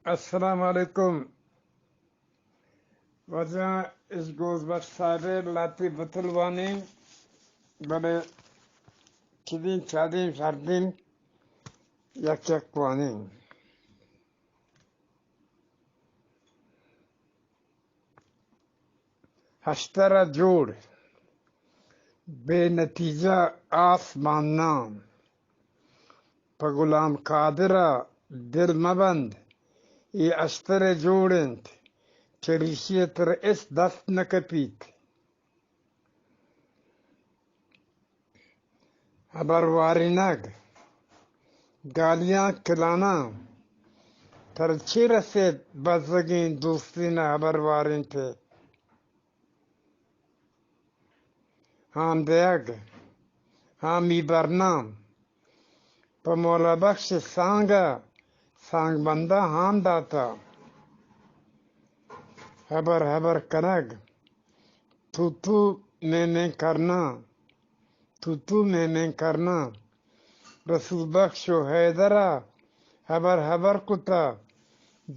السلام علیکم۔ واجہ اش گوز بخش صاحب ء لہتے بتل وانیں، بلے چدیں چادیں شردیں یک یک وانیں۔ ہشتر ء جوڑ، بے نتیجہ آس مان نام۔ پہ غلام قادر ء دل مہ بند، اے اشتر ء جوڑ انت، چریشی ء تر اس دست نہ کپیت۔ ہبر وارینگ، گالیاں کلاناں، تر چے رسیت بزگیں دوستین ء ہبر وارینت ء۔ ہان دیگ، ہامی برنام، پہ مولا بخش سانگ ء سانگ بندہ ہان داتا۔ ہبر ہبر کنگ، تو تو میں میں کرنا، تو تو میں میں کرنا۔ رسول بخش و حیدر ء ہبر ہبر کتا،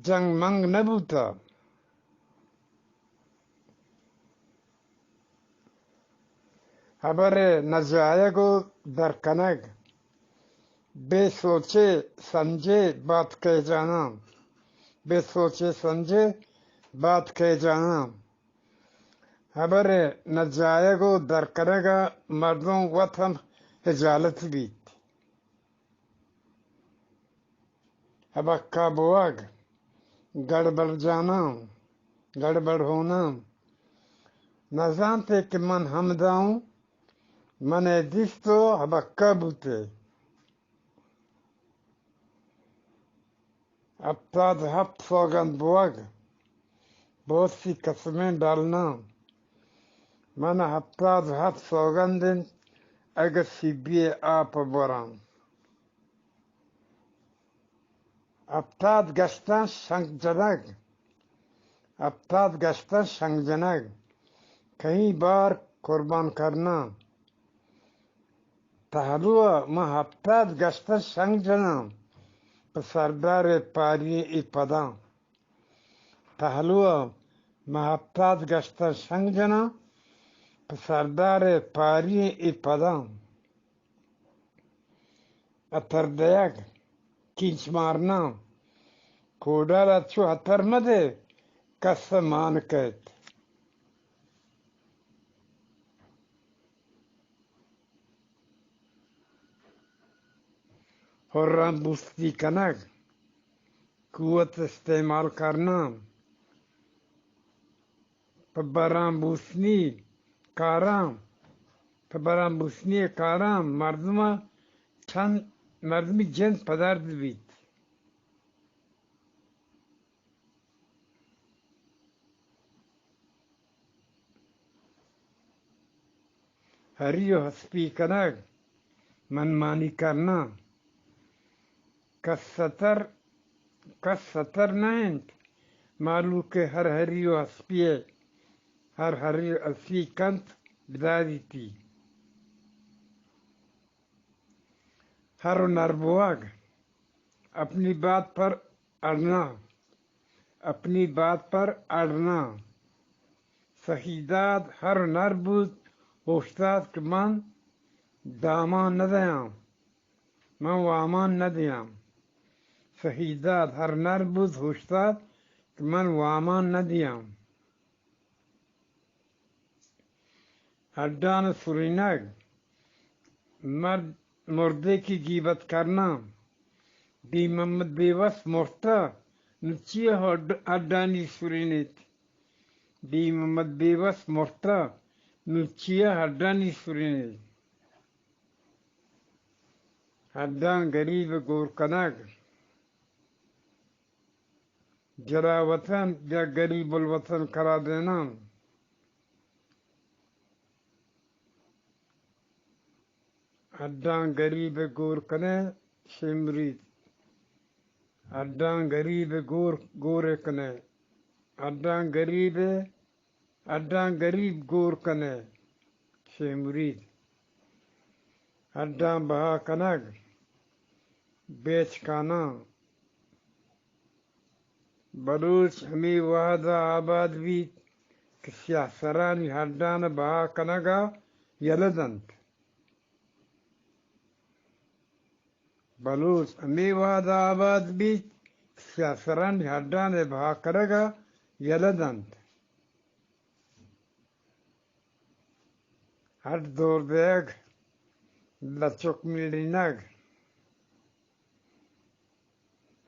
جنگ منگ نہ بوتا۔ ہبر ء نہ جایگ و در کنگ، بے سوچے سنجے بات کئے جاناں، بے سوچے سنجے بات کئے جاناں۔ ہبر ء نہ جایگ و در کنگ ء مردم وت ہم ہجالت بیت۔ ہبکہ بوگ، گڑبڑ جاناں، گڑبڑ ہوناں۔ نزانتے کہ من ہمدا اوں، من ء دیست و ہبکہ بوتے۔ ہپتاد ہپت سوگند بوگ، بہت سی قسمیں ڈالناں۔ من ہپتاد ہپت سوگند انت، اگہ سیبی ء آپ ء براں۔ ہپتاد گشتاں شنگ جنگ، ہپتاد گشتاں شنگ جنگ، کئی بار قربان کرنا۔ تہلو ء من ہپتاد گشتاں شنگ جناں، پہ سردار ء پاری اے پداں۔ تہلو ء من ہپتاد گشتاں شنگ جناں، پہ سردار ء پاری اے پداں۔ اتر دیگ، کینچ مارنا، کوڈال ء چو اتر مدے، کس ء مان کئیت۔ ہراں بوستی کنگ، قوت استعمال کرنا، پہ براں بوسنی کاراں، پہ براں بوسنی کاراں مردم ء چند مردمی جند پدرد بیت۔ ہری و ہسپی کنگ، منمانی کرنا۔ کس ستر، کس ستر نہ انت، مہلوک ء ہر ہری و ہسپی ء، ہر ہری و ہسپی کنت بداریتی۔ ہر و نر بوگ، اپنی بات پر اڑنا، اپنی بات پر اڑنا۔ سہیداد ہر و نر بوت، اوشتات کہ من دامان نہ دیاں، من وامان نہ دیاں۔ سہیداد ہر نر بوت، اوشتات کہ من وامان نہ دیاں۔ ہڈان سرینگ، مرد، مردے کی گیبت کرنا۔ بی محمد بیوس مرتا، نو چیا ہڈ، ہڈانی سرینیت؟ بی محمد بیوس مرتا، نو چیا ہڈانی سرینیت؟ ہڈان گریب گور کنگ۔ جلا وطن یا گریب الوطن قرار دینا۔ ہڈاں گریب ء گور کنے، شے مرید۔ ہڈاں گریب ء گور، گور ء کنے۔ ہڈاں گریب ء، ہڈاں گریب گور کنے، شے مرید۔ ہڈاں بہا کنگ، بیچ کاناں۔ بلوچ ہمے وہد ءَ آباد بیت کہ سیاہ سرانی ہڈان ءِ بہا کنگ ءَ یلہ دنت۔ بلوچ ہمے وہد ءَ آباد بیت کہ سیاہ سرانی ہڈان ءِ بہا کنگ ءَ یلہ دنت۔ ہڈ دور دیگ، لچک میڑینگ۔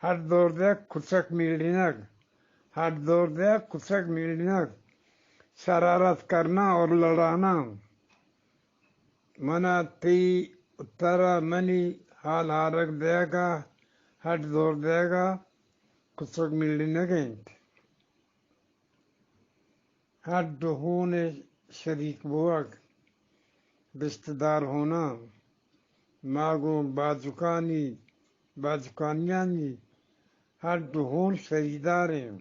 ہڈ دور دیگ، کچک میڑینگ۔ ہڈ دور دیگ، کچک میڑینگ۔ شرارت کرنا اور لڑانا۔ من ءَ تئی، ترا منی حال ہارگ دیگ ءَ، ہڈ دور دیگ ءَ، کچک میڑینگ اِنت۔ ہڈ ءُ ہون ءِ شریک بوگ، رشتہ دار ہوناں۔ ما گوں باجکانی، باجکانیانی ہڈ ءُ ہون شریدار ایں۔